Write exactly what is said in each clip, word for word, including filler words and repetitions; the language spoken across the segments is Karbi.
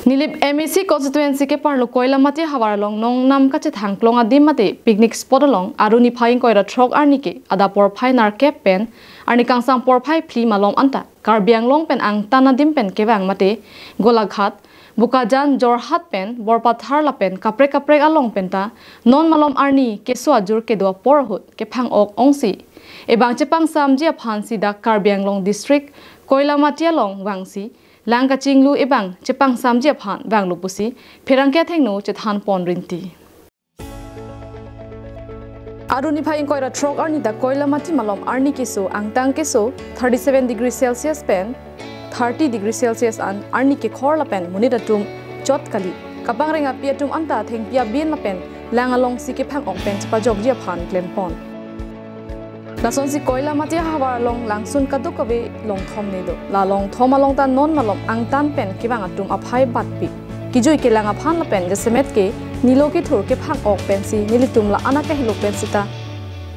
Nilip M A C constituency keparlo Koilamati ahavar along nongnam kachethang klong adim mate picnic spot along Aru niphai ingkoi ra throk arni ke adap porphai nerkep pen arni kangsam porphai phli malom anta Karbi Anglong pen angtan adim pen kevang mate Golaghat, Bokajan, Jorhat pen Borpathar lapen kaprek kaprek along penta non malom arni keso ajur kedo apor ahut kephang-ok ongsi ebang chepangsamji aphan si dak Karbi Anglong district Koilamati along vangsi lang kachinglu ebang chepangsamji aphan vanglo pusi pherangke athengno chethan pon rinti. Aru niphai ingkoi ra throk arni ta Koilamati malom arni keso angtan keso thirty seven degree Celsius pen thirty degree Celsius an arni kekhor lapen monit atum chot kali. Kapangreng api atum anta thengpi abin lapen lang alongsi kephang-ok pen chepajokji aphan klem pon. Lasonsi Koilamati ahavar along langsun kadokave longthom ne do. La longthom along ta non malom angtan pen kevang atum aphai batpik. Kejui kelang aphan lapen jasemet ke nilo kethur kephang-ok pensi nelitum la-an akehelo pen sita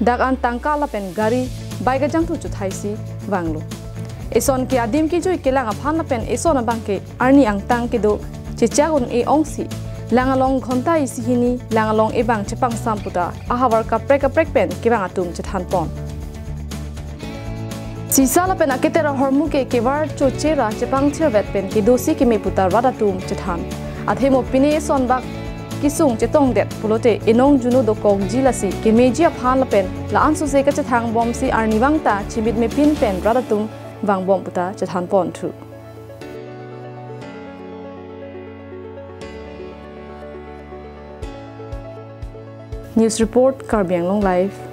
dak an tangka lapen gari, bike ajangthu chothaisi vanglo. Eson ke adim kejui kelang aphan lapen eson abang ke arni angtan kedo chechak un-e ongsi lang along ghonta isi hini lang along ebang chepangsam puta ahavar kaprek kaprek pen kevang atum chethan pon. Sisa lapen aketer ahormu ke kevar choche ra chepangthirvet pen kedosi keme puta rat atum chethan. Athema pine eson bak kesung chetongdet pulote enong juno dokokji lasi kemeji aphan lapen la-an sose kachethang bomsi arnivang ta chimit mepin pen rat atum vangbom puta chethan ponthu. News report, Karbi Anglong Live.